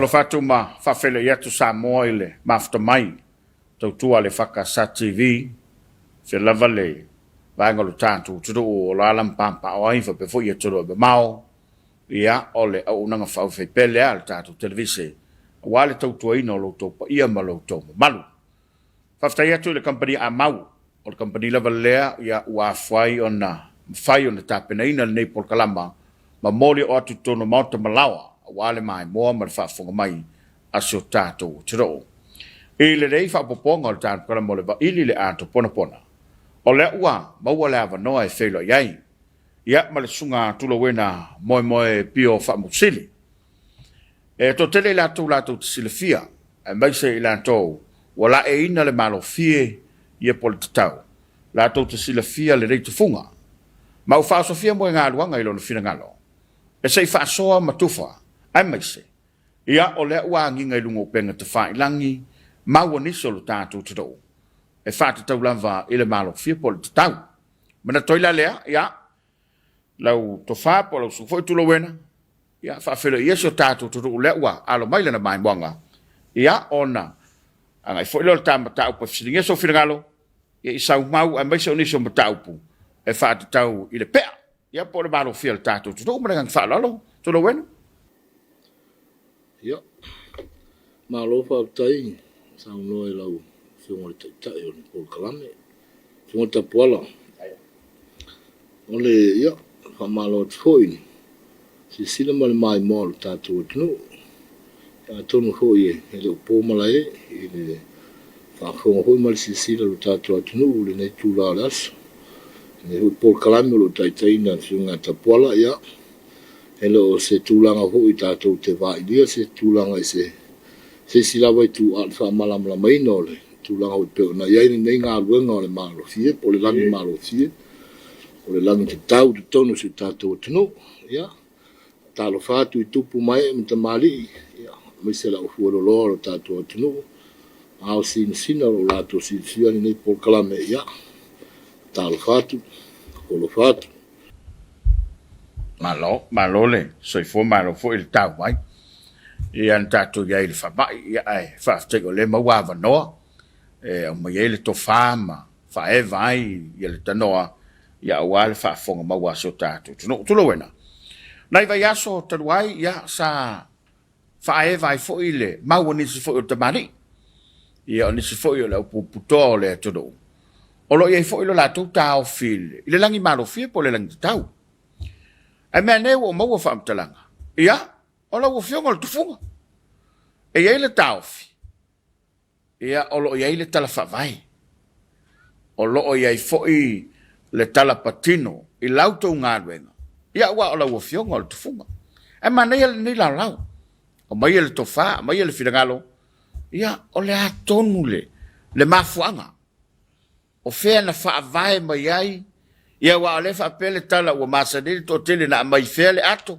Alofa atu ma faafeiloai atu Samoa i le mafuta mai tautua a le EFKS TV, fia lava le vaega o lo tatou atunuu o lo ala ma paopao ai faapea foi i atunuu e mamao, ia o le auaunaga faaaufaipele a le tatou televise aua le tautuaina o lo outou paia ma lo outou mamalu. Faafetai atu i le kamupani Amau, o le kamupani lava lea ia ua afua ai ona mafai ona tapenaina lenei polokalama ma moli oo atu i totonu o maota ma laoa aua le maimoa ma le faafofoga mai a si o tatou atunuu. I lenei faaopoopoga o le polokalama o le Vaili le Ato Ponapona, o lea ua maua le avanoa e feiloai ai ia ma le Susuga Tulauena Moemoe Pio Faamausili. E toatele i latou latou te silafia, aemaise i latou ua laeina le malofie ia po o le tatau, latou te silafia lenei tufuga. Ma ua faaosofia moegaluaga i lona finagalo, e se i faasoa ma tufa, aemaise, ia o lea ua agiga i luga o upega tafailagi, maua nisi o lo tatou atunuu, e faatatau lava i le malofie po o le tatau. Manatu ai la lea, ia, lau tofa po o lau susu foi Tulauena, ia faafeiloai si o tatou atunuu lea ua alo mai lana maimoaga, ia ona agai foi lea o le ta mataupu e fesiligia sou finagalo, ia i sau mau aemaise o nisi o mataupu e faatatau i le pea, ia po o le malofia o le tatou atunuu. Ma le agaga faaaloalo, Tulauena. Ia, malo faafetai saunoa i lau Afioga i le Taitai o le polokalame, Afioga Tapuala. O le, ia, faamalo atu foi i le silasila ma le maimoa o le tatou atunuu. Atonu foi e le o po malae i le faafofoga foi ma le silasila o le tatou atunuu i lenei itula o le aso. Lenei foi polokalame o lo o taitaiina e le Afioga ia Tapuala, ia, E le o se tulaga foi tatou te vaailia se tulaga i se isi lava itu, a o le faamalamalamaina o le tulaga foi pei ona i ai lenei galuega o le malofie po o le lagi malofie, o le lagi tatau i totonu o si o tatou atunuu. Ia, talofa atu i tupu ma ee ma tamalii, ia, aemaise le aufueloloa o le tatou atunuu, ao sinasina o lo o latou silafia lenei polokalame, ia, talofa atu, alofa atu. Malo, malo le soifua, malo foi le tau mai. Ia na tatou i ai i le faamai, ia ae faafetai o lea e maua avanoa e aumai ai le tofa ma faaeva ai ia le tanoa ia aua le faafofoga maua a si o tatou atunuu. Tulou ena. Nai vaiaso talu ai, ia sa faaeva ai foi le mau a nisi foi o tamalii, ia o nisi foi o le aupuputoa o le atunuu, o lo o i ai foi lo latou taofi i le lagi malofie po o le lagi tatau. Ae mea ane ua ou maua faamatalaga, ia, o lau Afioga o le tufuga, e i ai le taofi, Ia, o lo o i ai le tala faavae. O lo o i ai foi le tala patino i la outou galuega, ia aua o lau Afioga o le tufuga. Ae manaia lenei laolao, aumaia le tofa, aumaia le finagalo, ia, o le a tonu le, le mafuaaga? O fea na faavae mai ai? Ia aua o lea e faapea le tala ua masani ai le toatele na aumai fea le ato,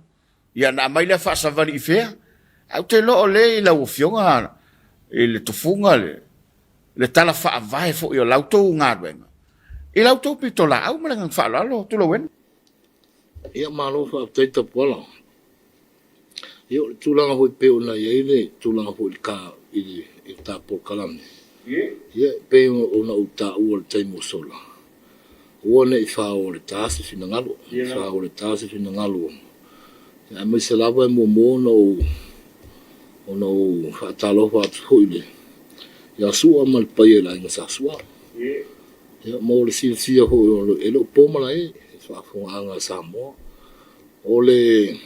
ia na aumai lea faasavali i fea? Ae ou te iloa o lea i lau Afioga i le tufuga le, le tala faavae foi o la outou galuega i la outou pitolaau ma le agaga faaaloalo. Tulou. Ia malo faafetai Tapuala. Ia o le tulaga foi pei ona i ai le tulaga foi i le ta i le i le ta polokalame, ia e pei ona ou taua i le taimi ua sola, aua ne i fao e le ta se finagalo, fao e le ta se finagalo, aemaise lava e muamua ona ou ona ou faatalofa atu foi i le ia Sua ma le paia i le Aiga Sa Sua. Ia, mo le silafia foi o le, e le o po malae i le faafofogaaga a Samoa. O le,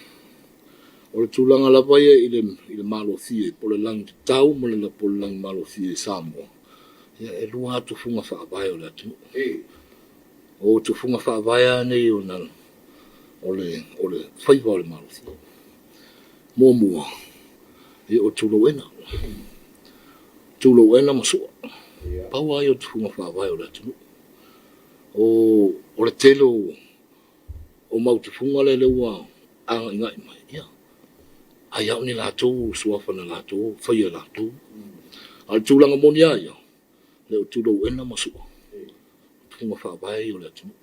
o le tulaga lava ia i le, i le malofie, po o le lagi tatau ma le, po o le lagi malofie i Samoa, ia e lua lava tufuga faavae o le atunuu. O tufuga faavae lava nei o, o le, o le faiva o le malofie. Muamua, ia o Tulouena. Tulouena ma Sua. Pau lava ia o tufuga faavae o le atunuu. O, o le tele o, o mau tufuga lea lea ua agaigai mai, ia, ai lava o ni latou suafa na latou faia e latou. A o le tulaga moni lava ia, le o Tulouena ma Sua, tufuga faavae ia o le atunuu.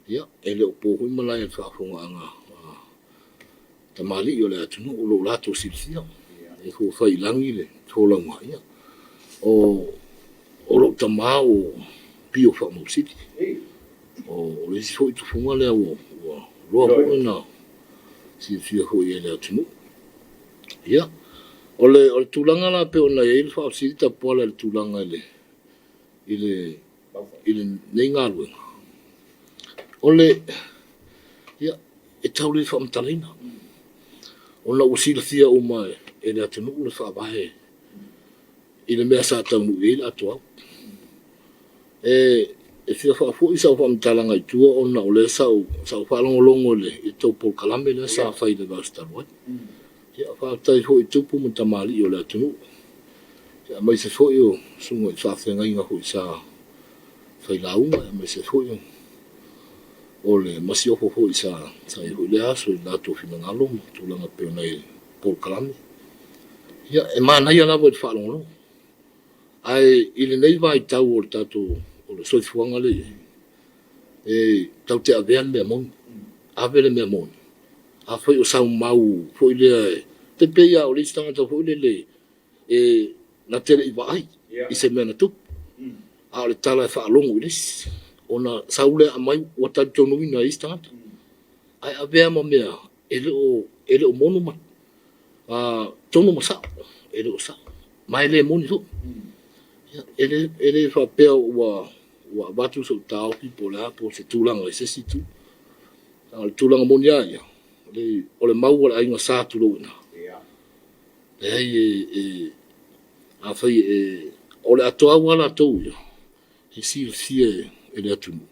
Ia, e le o po foi malae i le faafofogaaga a tamalii o le atunuu o lo o latou silafia. E fua fai i lagi le folauga, ia, o, o lou tama o Pio Faamausili. O, o le isi foi tufuga lea ua, ua loa foi ona silafia foi e le atunuu. Ia, o le, o le tulaga la pei ona i ai le faafesili Tapuala i le tulaga i le, i le, i lenei galuega, o le, ia, e tau le faamatalaina, ona ua silafia uma e le atunuu le faavae i le mea sa taunuu i ai le atoau. E, e fia faafoi sau faamatalaga i tua ona o lea sa ou, sa ou faalogologo i le, i le tou polokalame lea sa fai i le vaiaso talu ai. Ia, faafetai foi i tupu ma tamalii o le atunuu, aemaise foi o susuga i faafeagaiga foi sa failauga, aemaise foi o le masiofo foi sa sa i ai foi i lea aso i latou finagalo ma tulaga e pei ona i ai polokalame. Ia, e manaia lava i le faalogologo, ae i lenei vaitau o le tatou o le soifuaga lea e i ai, e tatou te avea le mea moni, ave le mea moni. Afai o sau mau foi lea, e pei lava o le isi tagata foi lele e na te le i vaai i se mea na tupu, a o le tala e faalogo i le isi, ona sau lea aumai ua talitonuina e isi tagata, ae avea ma mea e le o, e le o monu ma, tonu ma sao, e le o sao, ma e le moni foi. E le, e le faapea ua, ua avatu sou taofi po o le a po o se tulaga i se isi itu. A o le tulaga moni lava ia, o le mau a le aiga Sa tulou i ina. Leai e, e, afai e, o le atoau lava latou ia, e silafia e le atunuu,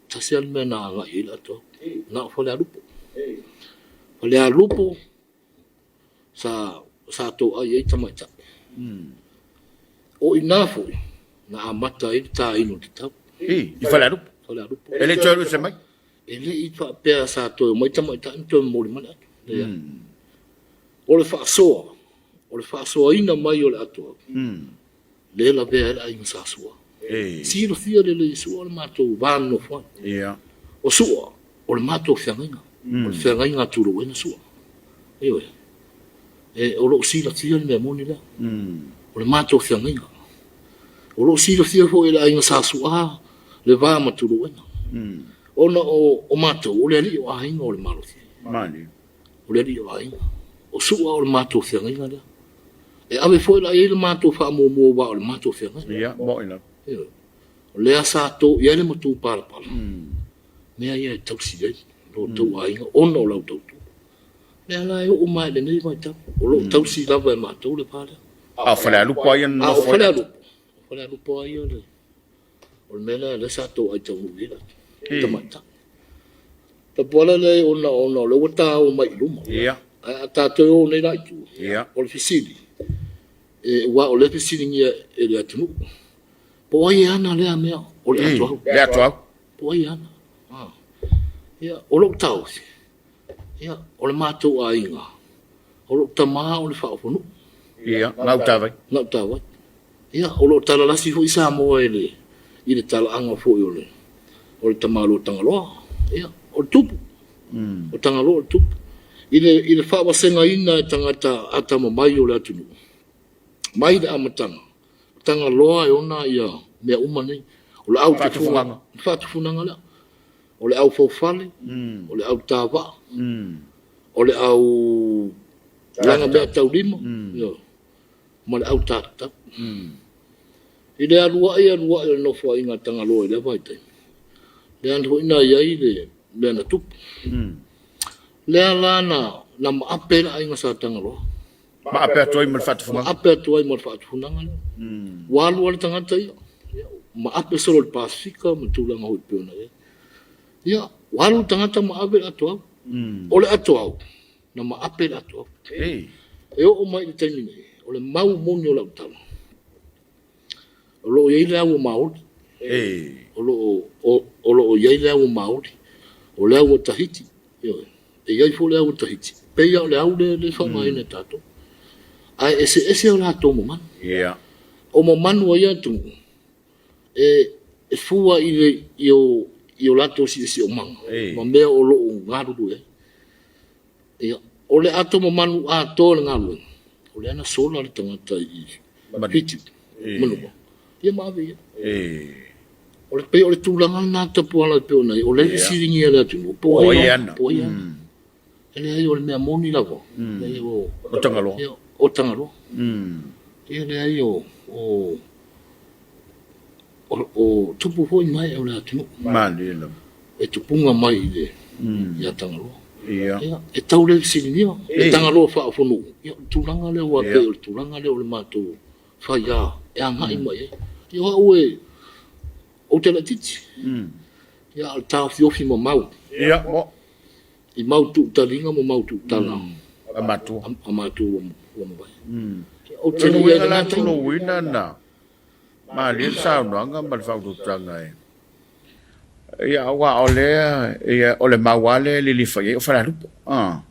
tasi lava le mea na agai i ai le atoau, na o Falealupo. Falealupo sa, sa toai ai tamaitai. O i ina foi na amata ai le taina o le tatau. I, i Falealupo. Falealupo. E le i toe alu ese mai. E le i faapea sa toe omai tamaitai ma toe momoli mai le ato. Leai. O le faasoa, o le faasoaina mai o le atoa, lea e lavea ai le aiga sa Sua. Silafia lelei e Sua le matou va nonofo ai. O Sua, o le matou feagaiga. O le feagaiga a Tulouena Sua. Ioe. E, o lo o silafia le mea moni lea. O le matou feagaiga. O lo o silafia foi e le aiga sa Sua le va ma Tulouena. Ona o, o matou, o le alii o aiga o le Malofie. O le alii o aiga. O Sua o le matou feagaiga lea. E ave foi la i ai le matou faamuamua aua o le matou feagaiga. Ia, moni lava. Ioe. O lea sa to i ai le matupalapala, mea ia e tausi ai lo outou aiga ona o la outou tautua. O lea la e oo mai i lenei vaitau, o lo o tausi lava e matou le va lea. A o Falealupo lava ia na nofo ai. A o Falealupo, o Falealupo lava ia le, o le mea lea lea sa toai taunuu i ai latou, tamaitai. Tapuala lea ona ona o lea ua ta o mai i luma. Ia. Ae a ta toe o nei la i tua, Ia. o le fesili, e, aua o lea e fesiligia e le atunuu, po o ai e ana lea mea o le atoau? Le atoau. Po o ai e ana? Ah. Ia, o lou taofi, ia, o le matou aiga, o lou tama o le faaofonuu. Ia, Gautavai. Gautavai. Ia, o lo o talalasi foi Samoa i le, i le talaaga foi o le, o le tamaloa Tagaloa. Ia, o le tupu. O Tagaloa o le tupu. I le, i le faavasegaina e tagata atamamai o le atunuu, mai le amataga, o Tagaloa e ona ia mea uma nei. O le au Faatufugaga. Faatufugaga lea. O le au faufale, o le au tavaa, o le au laga mea taulima, ma le au tatatau. I le aluai aluai o le nofoaiga a Tagaloa i lea vaitaimi, lea foi na i ai le mea na tupu. Lea la na maape ai le aiga Sa Tagaloa. Maape atu ai ma le faatufugaga. Maape atu ai ma le faatufugaga lea. Ua alu lava le tagata ia, maape solo i le Pasefika ma tulaga foi pei ona i ai. Ia, ua alu le tagata ma ave le atoau. O le atoau, na maape le atoau. E oo mai i le taimi nei, o le mau moni o lau tala, o lo o i ai le au a Maoli. O lo o i ai le au a Maoli. O le au a Tahiti. Ioe. E i ai foi le au a Tahiti. E pei lava o le au lea e faaaogaina e tatou. Ae eseese o latou mamanu. O mamanu a ia atunuu, e fua i o latou siosiomaga ma mea o lo o galulue ai. Ia, o le ato mamanu atoa o le galuega, o lea na sola le tagata i Fiti, Manua, ia ma ave i ai. O le pei o le tulaga lena Tapuala e pei ona i ai, o lea e fesiligia e le atunuu, po o ai e ana. Po o ai e ana. E leai, o le mea moni lava, leai, o O Tagaloa. Ia, o Tagaloa. Ia leai, o O tupu foi ma ee o le atunuu. Malie lava. E tupuga mai i le ia Tagaloa. Ia. Ia, e tau le fesiligia. Le Tagaloa faaofonuu, ia o le tulaga lea ua pei o le tulaga lea o le matou faia e agai mai ai. Ia o au e ou te laitiiti. Ia a o le taofiofi mamau. Ia, mo. I mau tuutaliga ma mau tuutala. A matua. A matua ua mavae. Ou te le i ai i lena taimi. O lona uiga la, Malie le saunoaga ma le faautautaga e. Ia, aua o lea, ia, o le mau lava lea e lilifa i ai o Falealupo. A.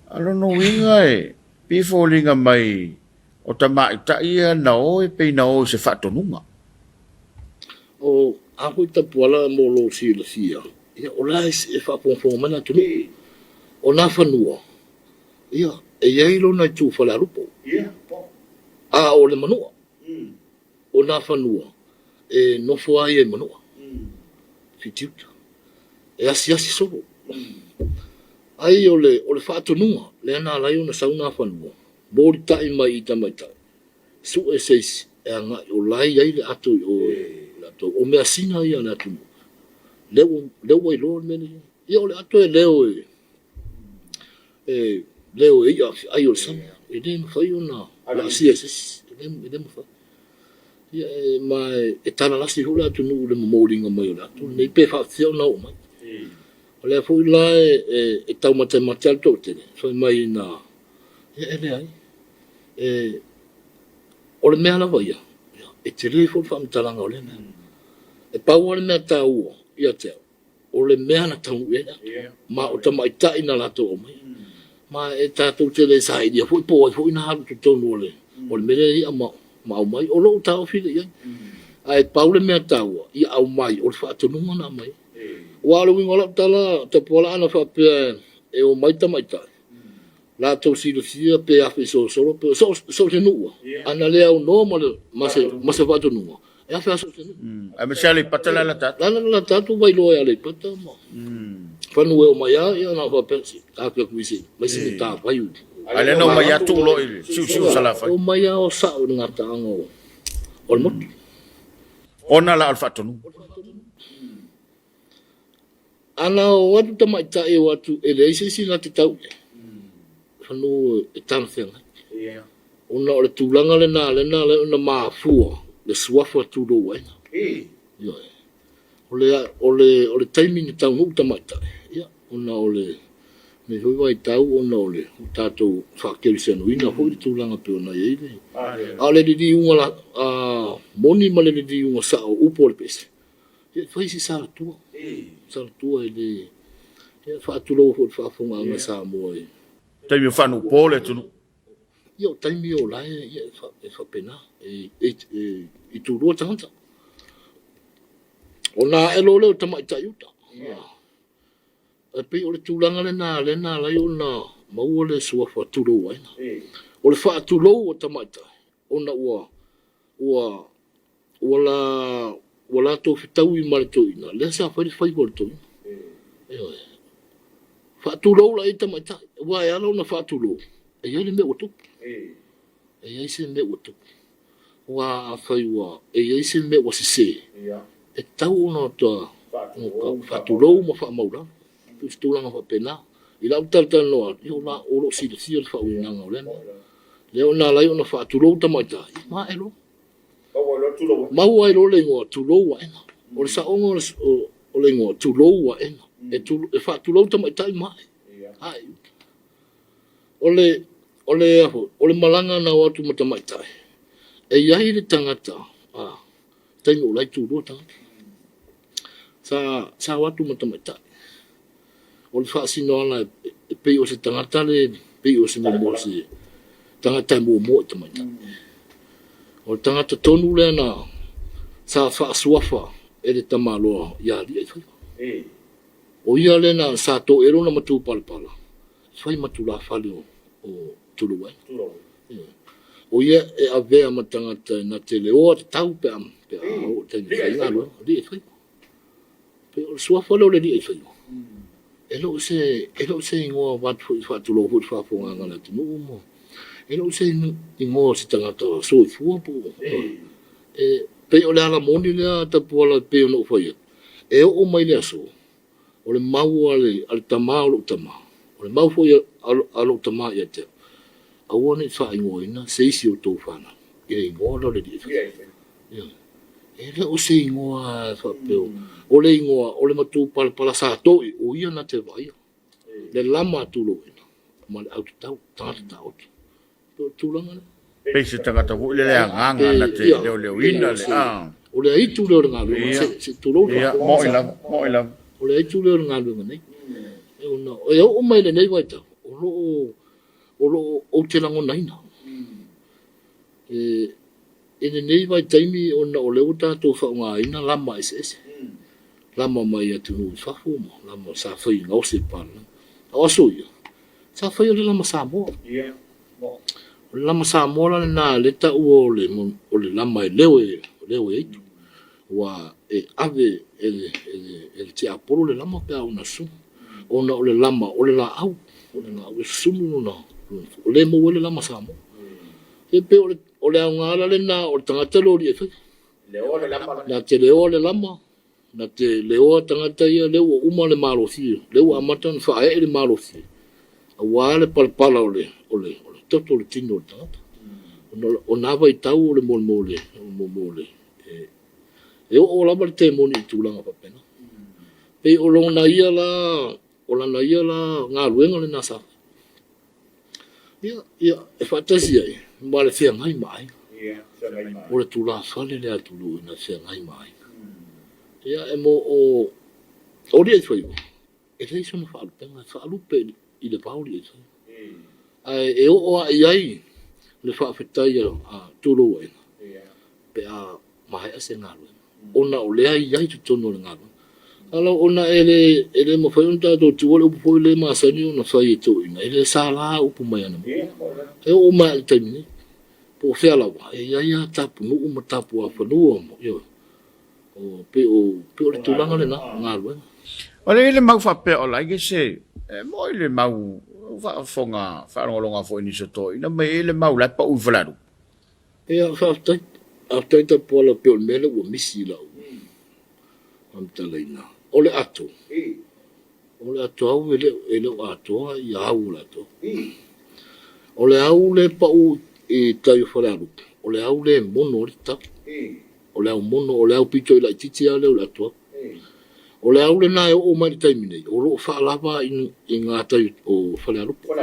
A o lona uiga e pei e foliga mai o tamaitai ia na o e pei na o i se faatonuga. O a foi tapuala mo lou silafia, ia o la e faafogafoga mai le atunuu. O Nafanua, ia, e i ai lona itu Falealupo, a o le Manua, o Nafanua e nofo lava ia i Manua, Fitiuta, e asiasi solo. Ai o le, o le faatonuga lea na ala ai ona sau Nafanua, molitai mai i tamaitai, sue se isi e agai, o la e i ai le ato i o i latou, o measina ia a le atunuu, lea ua, lea ua iloa le mea lea. Ia o le ato e leo e, e leo e i'a fe'ai o le sami, e le mafai ona laasia e se isi, e le mafai. Ia e, ma e talalasi foi le atunuu i le momoliga mai o le ato lenei, pe faapefea ona oo mai. O lea foi la e, e taumatemate lava le toatele, fai mai na, ia e leai. E, o le mea lava ia, e tele foi le faamatalaga o lea mea. E pau lava le mea taua ia te au, o le mea na taunuu i ai le ato, ma o tamaitai na latou aumaia. Ma e tatou te le sailia foi po o ai foi na alu i totonu o le, o le mea lea i'a ma, ma aumai. O lou taofi lea i ai. Ae pau le mea taua, ia aumai, o le faatonuga na aumai ai. Aua o le uiga o lau tala, Tapuala, ana faapea e omai tamaitai, latou silafia pe afe i Solosolo pe so o se nuu lava, ana le aunoa ma le, ma se, ma se faatonuga, e afe lava so o se nuu. Aemaise Aleipata le alata atu. Le alata atu Vailoa i Aleipata ma Fanua e omai lava, ia na faapea, se afe atu i se, mai se matavai. A lea na omai lava tuu loa i le siusiu o Salafai. Omai lava o sao i le gataaga o le motu. Ona la o le faatonuga. Ana o atu tamaitai o atu e leai se isi na te tau i ai, fanua e talafeagai. Ona o le tulaga lena lea na ala ai ona mafua le suafa tulou aena. Ioe. O le, o le, o le taimi na taunuu tamaitai, ia, ona o le, lenei foi vaitau ona o le tatou faakerisianoina foi le tulaga pei ona i ai le, a o le liliuga la, a, moni ma le liliuga sao o upu o le pese, Ia fai se salatua. Salatua e le ia faatulou foi i le faafofogaaga a Samoa i. Taimi o faanuupo le atunuu. Ia o taimi o la e ia e faapena e e e tulua tagata. Ona ae loa lea o tamaitai uta. E pei o le tulaga lena lea na ala ai ona maua le suafa tulou aena. O le faatulou o tamaitai ona ua ua ua la ua latou fetaui ma le toeaina, lea sa fai le faiva o le toeaina. Ioe. Faatulou la i tamaitai, aua e ala ona faatulou, e i ai le mea ua tupu. E i ai se mea ua tupu. Aua afai ua e i ai se mea ua sese, e tatau ona faatulou ma faamaulalo. E pei o se tulaga faapena. I lau talatalanoa atu, ia o lo o silafia le faauigaga o lea mea. Lea na ala ai ona faatulou tamaitai, ia ma ae loa. Maua ai loa le igoa, tulou aena. O le saoga o le igoa, tulou aena. E faatulou tamaitai ma ae. Ae. O le, o le, o le malaga na o atu ma tamaitai, e i ai le tagata, a, taimi o la e tulua tagata. Sa, sa o atu ma tamaitai. O le faasinoala e pei o se tagata le, pei o se mo se tagata e muamua i tamaitai. O le tagata tonu lea na, sa faasuafa e le tamaloa ia Aliiaifaiva. O ia lea na, sa to'e lona matupalapala, fai ma tulafale o Tuluai. O ia e avea ma tagata e na te leoa tatau pe a oo i taimi e fai galuega, Aliiaifaiva. Pei o le suafa lea o le Aliiaifaiva. E le o se, e le o se igoa vaeatu foi, faatulou foi i le faafofogaaga a le atunuu ma, e le o se igoa o se tagata soifua po o, e pei o le ala moni lea Tapuala e pei ona ou fai atu, e oo mai i le aso, O le mau a le tama o lou tama, o le mau foi a lou tama ia te au, aua ne i faaigoaina se isi o outou fanau i le igoa lea o le Alii. Ioe. E le o se igoa faapea, o le igoa o le matupalapala sa toi, o ia na te vaaia le lama a Tulouna ma le autatau, tagata taoto. Tulaga lea. Pei se tagata foi lele agaga na te leoleoina le a. O le aitu lea o le galuega, se, se tulou le Ia, moi lava, moi lava. O le aitu lea o le galuega nei. E ona, e oo mai lenei vaitau, o lo o, o lo o ou te lagonaina. E, i lenei vaitaimi ona o lea ua tatou faaaogaina lama eseese. Lama mai atunuu i fafo ma lama sa fai i gaosi e papalagi. A o aso ia, Sa faia le lama Samoa. O le lama Samoa la lena lea e taua o le, o le lama e leo e, leo e aitu. Ua e ave e le, e le, e le tiapolo le lama pe a oo ina susunu. Ona o le lama, o le laau, o le laau e susunu lona, lona, o lea e maua ai le lama Samoa. E pei o le, o le aoga la lena o le tagata lea o Alii e Faiva. Na te leoa le lama, Na te leoa tagata ia lea ua uma le malosi, lea ua amata ona faaee le malosi, aua le palapala o le, o le, o le toto o le tino o le tagata. Ona o na vaitau o le mo, mo le, mo, mo le, e, e oo lava le temoni i tulaga faapena. Pei o lona ia la, o lana ia la galuega lena sa fai. Ia, ia, e faatasi ai ma le feagai ma aiga. O le tulafale lea a Tuluu ina feagai ma aiga. Ia, e mo o, o Liaifaiva, e leai sona faalupega, e faalupe i le vao Liaifaiva. Ae e oo lava i ai le faafetai a Tuluu Aena pe a maea se galuega. ona o lea e i ai i totonu o le galuega. Ala ona e le, e le mafai ona tatou tuua le upu foi lea e masani ona fai e toeaiina, e le sala upu mai anamua. E oo mai lava i le taimi nei, po o fea lava, e i ai lava tapunuu ma tapuafanua, ioe. O, pei o, pei o le tulaga lena o galuega. O le i le mau faapea o la e se, e moi le mau faafofoga faalogologo foi i nisi o toeaiina, ma e i ai le mau la e pau i Falealupo. Ia, faafetai. Faafetai Tapuala pei o le mea lea ua misi i lau faamatalaina. O le ato, o le ato au e le, e le o atoa ia au o le ato. O le au lea e pau i tai o Falealupo, o le au lea e mono ai le tatau. O le au mono, o le au pito i laitiiti lava lea o le ato au. O le au lena e oo mai i le taimi nei, o lo o faalava i, i gatai o Falealupo.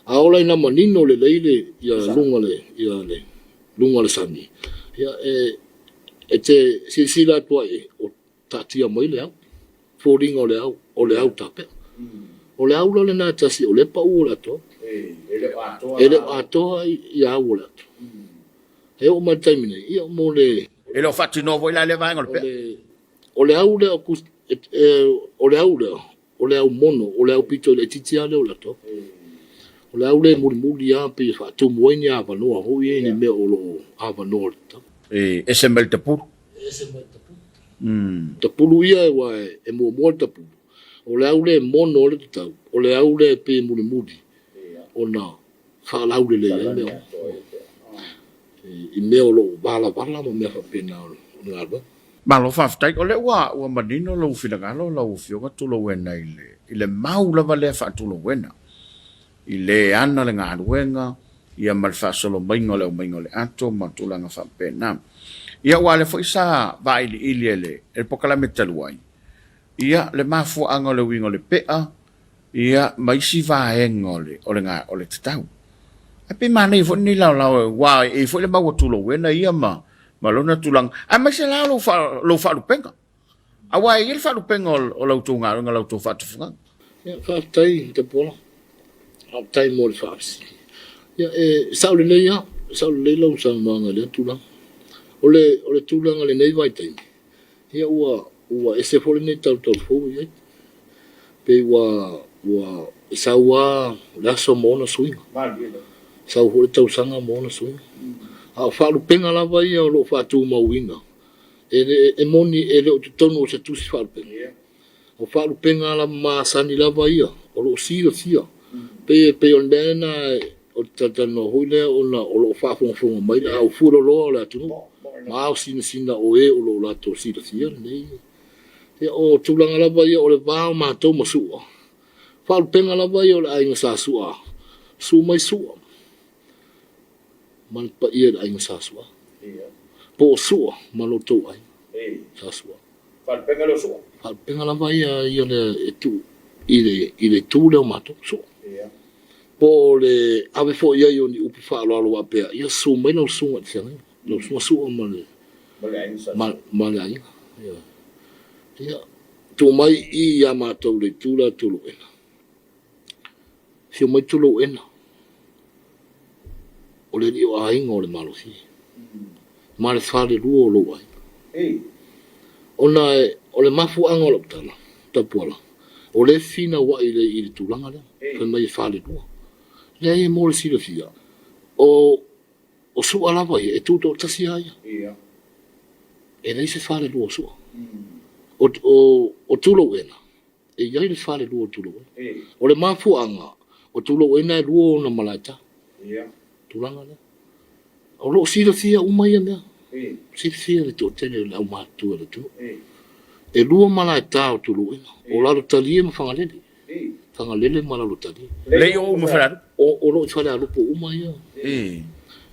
A ola ina manino lelei le, ia luga le, ia le, luga o le sami, ia e, e te silasila atu ai, o taatia mai le au, foliga o le au, o le au tapea. O le au la lena e tasi, o lea e pau o le atoa. E le o atoa ia au o le ato. E oo mai i le taimi nei, ia mo le... E le o faatinoa foi la lea vaega o le pea. O le au lea o o le au lea, o le au mono, o le au pito i laitiiti lava lea o le atoa. O le au lea e mulimuli lava pei e faatumu ai ni avanoa foi ia, ni mea o lo o avanoa o le tatau. E ese mai le tapulu. E ese mai le tapulu. Tapulu ia aua e muamua le tapulu. O le au lea e mono ai le tatau, o le au lea e pei e mulimuli ona faalaulelei ai mea uma. i mea o lo o valavala ma mea faapena o le galuega. Malo faafetai. O lea ua ua manino lou finagalo lau Afioga Tulouena i le i le mau lava lea faatulouena i le ana le galuega ia ma le faasolo maiga o le aumaiga o le ato ma tulaga faapena. Ia aua o lea foi sa vailiili e le e le polokalame talu ai ia le mafuaaga o le uiga o le pea ia ma isi vaega o le o le o le tatau. Ae pei manaia foi lenei laolao aua e i ai foi le mau a Tulouena ia ma ma lona tulaga, aemaise la lou faa, lou faalupega. Aua e i ai le faalupega o, o la outou galuega, la outou faatufugaga. Ia, faafetai Tapuala. Faafetai mo le faafesili. Ia, e sao lelei lava, e sao lelei lau saunoaga i lea tulaga. O le, o le tulaga i lenei vaitaimi, Ia ua ua ese foi lenei tautau fou i ai. Pei ua ua e sau lava le aso ma ona suiga. Sau foi le tausaga ma ona suiga. A o faalupega lava ia o lo o faatumauina, e le e moni e le o totonu o se tusi faalupega. O faalupega lava masani lava ia o lo o silafia. Pei e pei o le mea lena o le talatalanoa foi lea ona o lo o faafogafoga mai le aufueloloa o le atunuu ma ao sinasina o e o lo o latou silafia lenei. Ia, o tulaga lava ia o le va o matou ma Su'a, faalupega lava ia o le aiga sa Su'a, susu mai Su'a ma le paia i le aiga sa Su'a, po o Su'a ma lo outou aiga sa Su'a. Faalupega lea o Sua. Faalupega lava ia ia lea e tuu i le i le itu lea o matou, Sua. Po o le ave foi i ai o ni upu faaaloalo faapea, ia susu mai lau susuga i le feagaiga, lau susuga Sua ma le Ma le aiga sa ma, ma le aiga. Ia, ia tuu mai i ia matou le itu lea Tuluena. Afio mai Tulouena, o le alii o aiga o le Malosi, ma le falelua o lou aiga. Ona o le mafuaaga o lau tala, Tapuala, o lea e finauai i le tulaga lea, fai mai e falelua. Leai, mo le silafia, o o Sua lava ia, e tutoatasi lava ia. E leai se falelua o Sua. O, o, o Tulouena, E i ai le falelua o Tulouena. O le mafuaaga, o Tulouena e lua ona malaeta. Tulaga lea. O lo o silafia uma ia mea. Silafia e le toatele o le aumatutua o le atunuu. E lua malaeta o Tulouena, o Lalotalie ma Fagalele. Fagalele ma Lalotalie. Lei o uma Falealupo. O lo o i Falealupo uma ia.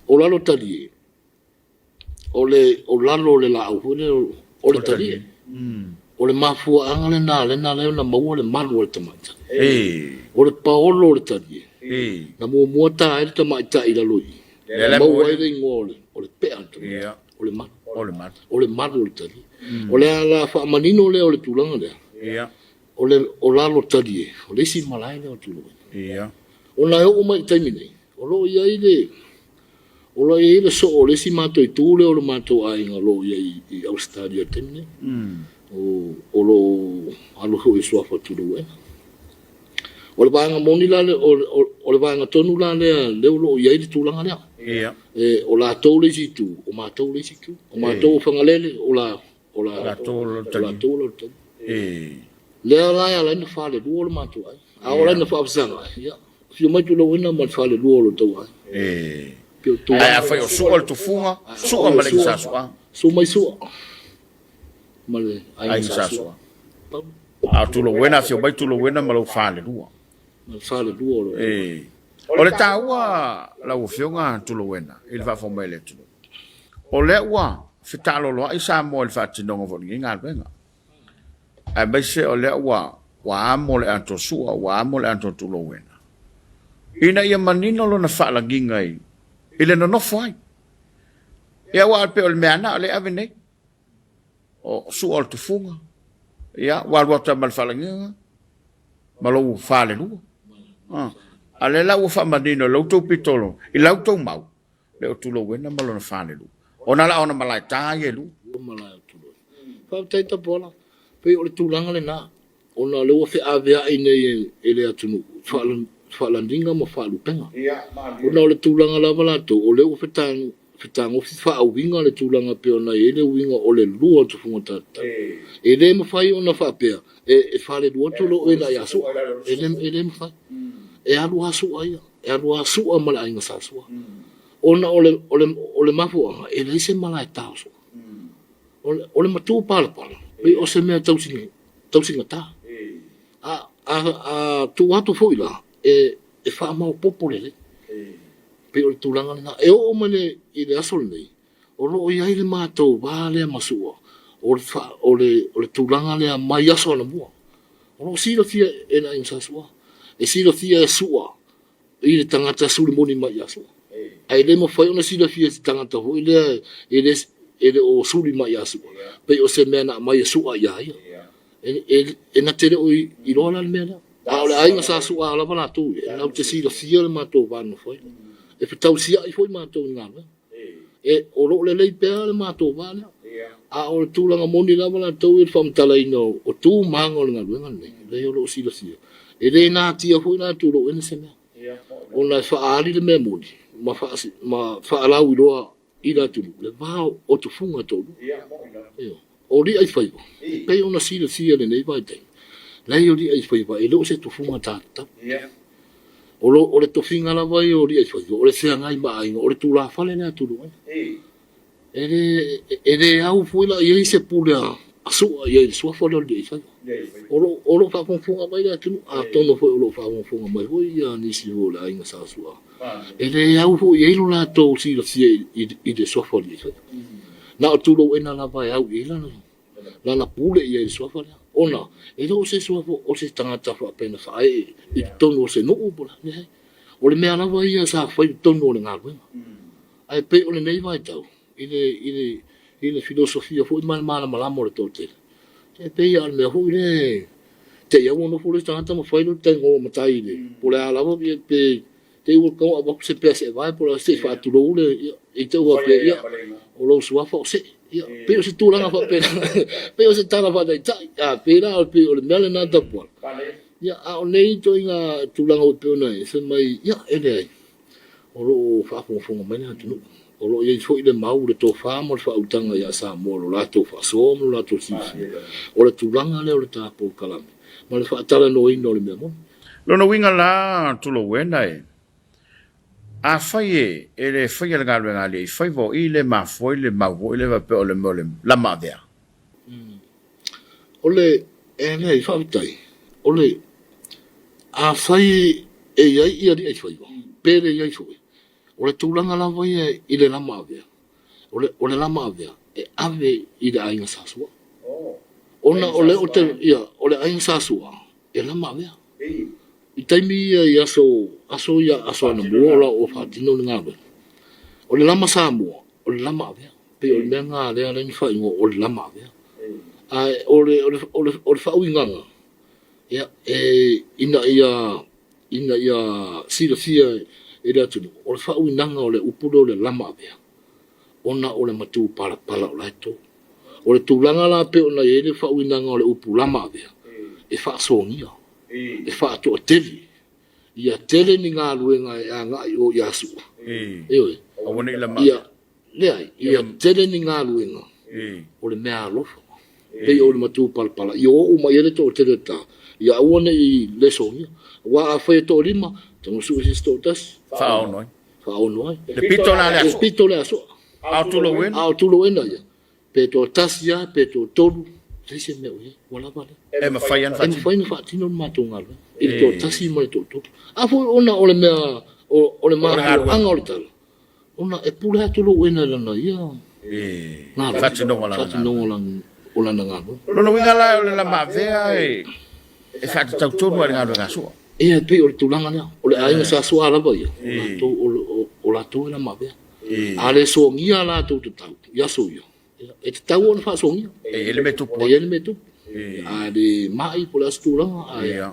O Lalotalie, o le o lalo o le laau foi lea o le talie. O le mafuaaga lena lea na ala ai ona maua le malu a le tamaitai. O le paolo o le talie, na muamua ta ai le tamaitai i lalo i i, maua ai le igoa o le o le pea o le tamaitai, o le malu. O le malu. O le malu o le talie. O le ala faamanino lea o le tulaga lea, o le o lalo talie, o le isi malae lea o Tulouena. Ona e oo mai i le taimi nei, o lo o i ai le O lo o i ai le soo o le isi matou itu lea o le matou aiga o lo o i ai i Ausetalia i le taimi nei. O lo o alu foi i suafa Tulouena. O le vaega moni la, o le vaega tonu la lea lea o lo o i ai le tulaga lea. E, o latou le isi itu, o matou le isi itu. O matou o Fagalele, o la, o latou o Lalotalia. Lea la e ala ai ona falelua lo matou aiga. A oo la ina faafesagai, ia, afio mai Tulouena ma le falelua o lo outou aiga. Ae afai o Sua le tufuga, Sua ma le aiga sa Sua. Susu mai Sua ma le aiga sa Sua. A o Tulouena, afio mai Tulouena ma lou falelua. Ma le falelua o lo outou aiga. O le taua lau Afioga Tulouena i le faafofoga mai a le atunuu, o lea ua fetaaloloai Samoa i le faatinoga foi o lenei galuega. Aemaise o lea ua ua amo le atoa sua, ua amo le atoa tulouena, ina ia manino lona faalagiga i, i le nonofo ai. Ia aua e pei o le mea na o lea e ave nei, o sua o le tufuga, ia ua alu atu ai ma le faalagiga, ma lou falelua. Ah, a lea la ua faamanino i la outou pitolo, i la outou mau, le o Tulouena ma lona falelua. Ona la ona malae ta ia e lua. Lua malae o Tulouena. Faafetai Tapuala. Pei o le tulaga lena, ona o lea ua feaveai nei e le atunuu faalaniga ma faalupega. Ona o le tulaga lava latou, o lea ua fetagofi faauiga le tulaga pei ona i ai le uiga o le lua o tufuga tatatau. E le mafai ona faapea e falelua Tulouena ia Sua. E le mafai. E alu lava Sua ia. E alu lava Sua ma le aiga sa Sua. Ona o le, o le, o le mafuaaga, e leai se malae taoso. O le matupalapala, pei o se mea tausigata. A, a, a tuu atu foi la, e, e faamaopoopo lelei. Pei o le tulaga lena. E oo mai le, i le aso lenei, o lo o i ai le matou va lea ma Su'a, o le, fa, o le, o le tulaga lea mai aso anamua. O lo o silafia e le aiga sa Su'a. E silafia e Su'a i le tagata suli moni mai ia Su'a. Ae le mafai ona silafia e se tagata foi lea e le, e le o suli mai ia Su'a, pei o se mea na aumai e Su'a ia ia. E, e, e na te le o iloa la le mea lea. A o le aiga sa Su'a lava latou ia, e latou te silafia le matou va nonofo ai. E fetausiai foi matou i galuega. E, o lo o lelei pea le matou va lea. A o le tulaga moni lava latou ia i le faamatalaina o tu ma aga o le galuega lenei, leai o lo o silafia. E le natia foi la tulou ene se mea, ona e faaali le mea moni ma, ma faalauiloa i le atunuu le va o tufuga e toalua. O Li'aifaiva, e pei ona silafia i lenei vaitaimi, leai o Li'aifaiva e le o se tufuga tatatau. O, lo, o le tofiga lava ia o Li'aifaiva, o le feagai ma aiga, o le tulafale lea a Tuluaina. E le, e le au foi la i ai se pule a Su'a i ai i le suafa lea o le Li'aifaiva. O lo, o lo o faafogafoga mai le atunuu, atonu foi o lo o faafogafoga mai foi ia nisi foi o le aiga sa Su'a. E le au foi i ai lo latou silafia i le suafa o Li'aifaiva. Na o Tulouena lava e au i ai lana, lana pule i ai i le suafa lea. Ona e le o se suafa o se tagata faapea na faaee i totonu o se nuu po o le a, leai. O le mea lava ia sa fai i totonu o le galuega. Ae pei o lenei vaitau, i le, i le, i le filosofia foi ma le malamalama o le toatele, e pei lava o le mea foi lea, te i lava ua nofo le isi tagata ma fai le taigoa matai i le, po o le a lava, pe te i ua tatau ona avatu se pea seevae po o le a se i faatulou le, ia, i te i ua faapea, ia, o lou suafa o See. Ia, pei o se tulaga faapena, pei o se tala faataitai, a pei la, pei o le mea lena Tapuala. Ia, a o nei ituaiga tulaga ua pei ona i ai, fai mai, ia, e leai, o lo o faafogafoga mai le atunuu. O lo o i ai foi le mau, le tofa ma le faautaga ia Samoa, lo latou faasoa ma lo latou silafia, o le tulaga lea o le ta polokalame ma le faatalanoaina o le mea moni. Lona uiga la, Tulouena e, afai e e le faia le galuega a Aliaifaiva o i le mafua ai le mau foi lea faapea o le mea o le lama avea. O le, e leai, faafetai, o le, afai e i ai Aliaifaiva, pe le i ai foi, o le tulaga lava ia i le lama avea, o le, o le lama avea e ave i le aiga sa Sua. Ona o le, o te, ia, o le aiga sa Sua, e lama avea. I taimi ia i aso, aso ia, aso anamua o la o faatino le galuega. O le lama Samoa, o le lama avea. Pei o le mea lena lea na faaigoa o le lama avea. Ae o le, o le, o le, o le faauigaga, ia, e, ina ia, ina ia silafia e le atunuu, o le faauigaga o le upu lea o le lama avea, ona o le matupalapala o la e to. O le tulaga la pei ona i ai le faauigaga o le upu lama avea, e faasogia, e faatoatele, ia tele ni galuega e agai i o ia Sua. Ioe. Aua ne i lama avea. Leai, ia tele ni galuega o le mea alofa, pei o le matupalapala, ia o uma i ai le toatele o le ta, ia aua ne i lesogia. Aua afai e toalima, tago sue se isi toatasi. Faaono ai. Faaono ai. Le pito la le aso. Le pito le aso. A o Tulouena. A o Tulouena ia, pe toatasi lava, pe toatolu, leai se mea o i ai, ua lava lea. E mafai lava ona faatino. E mafai ona faatino le matou galuega i le toatasi ma le toatolu. A foi ona o le mea, o le mafuaaga o le tala, Ona e pule atu Louena i lana ia galuega, faatinoga o lana galuega. O lona uiga la o le lama avea e faatatau tonu lava i le galuega a Sua. Ia, e pei o le tulaga lea. O le aiga sa Sua lava ia, o latou, o latou e lama avea. A le sogia a latou tatau i aso ia, e tatau ona faasogia. E i ai le mea tupu. E i ai le mea tupu. A le mai po o le a se tulaga, ae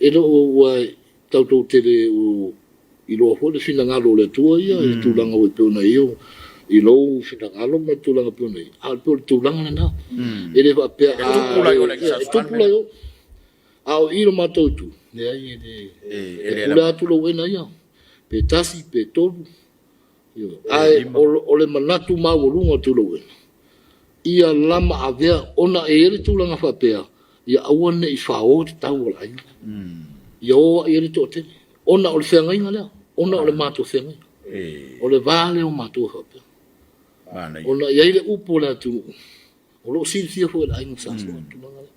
e le o ua tatou te le o iloa foi le finagalo o le Atua ia i le tulaga e pei ona i ai i lou finagalo ma le tulaga e pei ona i ai. A o le tulaga lena. E le faapea a... E tupu la i o le E tupu la i o. A o i lo matou itu, leai e le... E pule atu Louena ia, pe tasi, pe tolu. Ae o le manatu maualuga o Tulouena, ia lama avea, ona e i ai le tulaga faapea, ia aua ne i fao le tau o le aiga. Ia o ai i ai le toatele, ona o le feagaiga lea, ona o le matou feagaiga. O le va lea o matou e faapea. Ona e i ai le upu a le atunuu, o lo o silafia foi e le aiga Sa Sua le tulaga lea.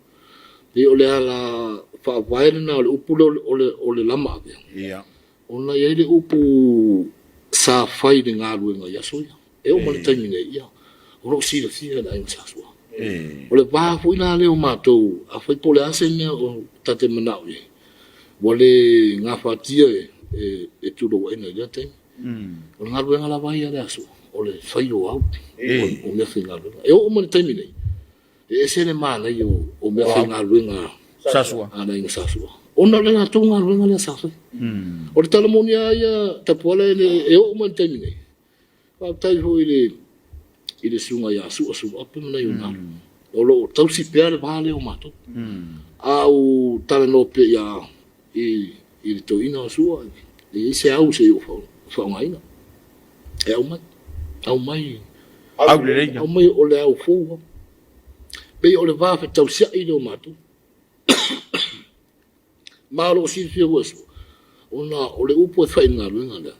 Pei o le ala faavae lena o le upu lea o le lama avea, ona e i ai le upu sa fai i le galuega i aso ia. E oo mai i le taimi nei, ia, o lo o silafia e le aiga Sa Sua. O le va foi la lea o matou, afai po o le a se mea o ta te manao i ai, ua le gafatia e Tulouena i lea taimi. O le galuega lava ia a le aso, o le fai o au o meafaigaluega. E oo mai i le taimi nei, e ese le manaia o meafaigaluega a le aiga Sa Sua, ona o le latou galuega lea sa fai. O le tala moni lava ia Tapuala, e oo mai i le taimi nei, Faafetai foi i le i le susuga ia Sua Suluape ma nai ona alo, o lo o tausi pea le va lea o matou. A ou talanoa pea ia i i le toeaina o Sua, e i ai se au se i ou faaaogaina. E aumai, aumai, Au lelei. Aumai o le au fou lava. Pei o le va fetausiai lea o matou. Ma o lo o silafia foi e Sua, ona o le upu e fai i le galuega lea,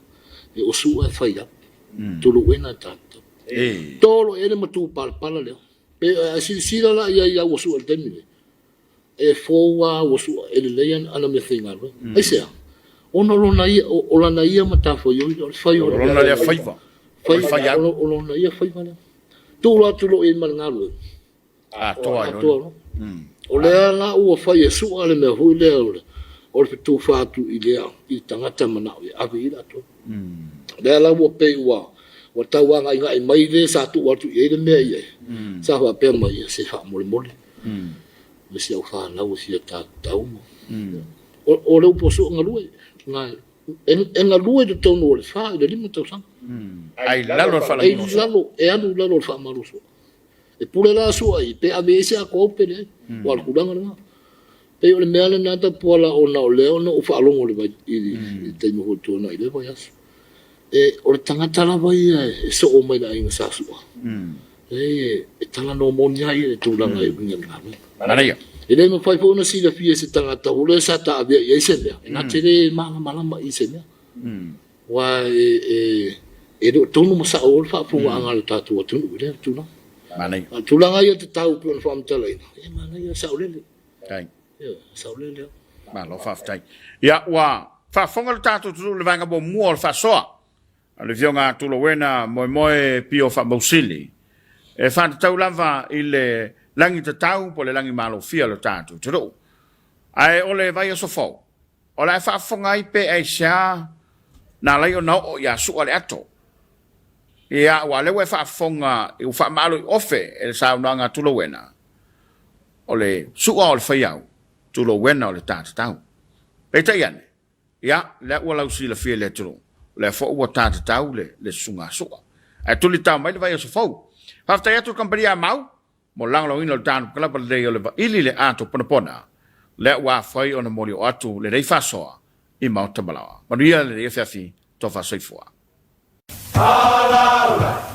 e o Sua e fai au, Tuluena e tatou. Tolo i ai le matupalapala lea. Pe a silasila la i ai i au a Sua i le taimi lenei, e fou lava au a Sua, e lelei ana meafaigaluega. Aisea? Ona o lona ia, o lana ia matafaioi lea, o le fai o O lona lea faiva. Fai au. O lona ia faiva lea. Tuu atu loa i ai ma le galuega, Atoa ai loa. O lea la ua fai e Sua le mea foi lea o le fetufa atu i le i tagata manao e ave i ai latou. O lea la ua pei ua ua tau agaigai mai le sa tuu atu i ai le mea i ai, sa faapea mai, ia se faamolemole, ma si au fanau e fia tatau. O le upu a Sua, galue, e galue i totonu o le 4 i le 5 tausaga. Ai lalo o le faalagiga o Sua. E alu i lalo o le faamalu o Sua. E pule la Sua i pe ave i ai se atoa pe leai. Aua o le tulaga lena. Pei o le mea lena Tapuala ona o lea na ou faalogo i le taimi foi tuanai i lea vaiaso. E, o le tagata lava ia e soo mai le aiga Sa Sua. E, e talanoa moni lava ia i le tulaga e uiga i le galuega. Manaia. E le mafai foi ona silafia e se tagata o lea sa taavea i ai se mea, e na te le malamalama i se mea. Aua e le o tonu ma sao le faafofogaaga a le tatou atunuu i lea tulaga. Manaia. A o tulaga ia tatau pei ona faamatalaina, e manaia, saolele. Faafetai. Ioe, saolele lava. Malo faafetai. Ia, ua faafofoga le tatou atunuu i le vaega muamua o le faasoa a le Afioga a Tulauena Moemoe Pio Faamausili e faatatau lava i le lagi tatau po o le lagi malofia o le tatou atunuu. Ae o le vaiaso fou, O le a faafofoga ai pe aisea na ala ai ona oo ia Sua le ato. Ia, aua o lea ua e faafofoga, ua faamaalo i ofe e le saunoaga a Tulauena, o le Sua o le faiau, Tulauena o le ta tatau. Peitai ane, ia, lea ua lausilafia e le atunuu, o lea foi ua ta tatau le, le susuga a Sua. Ae tulitao mai le vaiaso fou. Faafetai atu i le kamupani a Mau, Mo le lagolagoina o le tanu kalapa lelei o le vaili le ato ponapona, lea ua afai ona moli oo atu lenei faasoa i Maota Malaoa. Manuia lenei afiafi, tofa soifua. Alaula.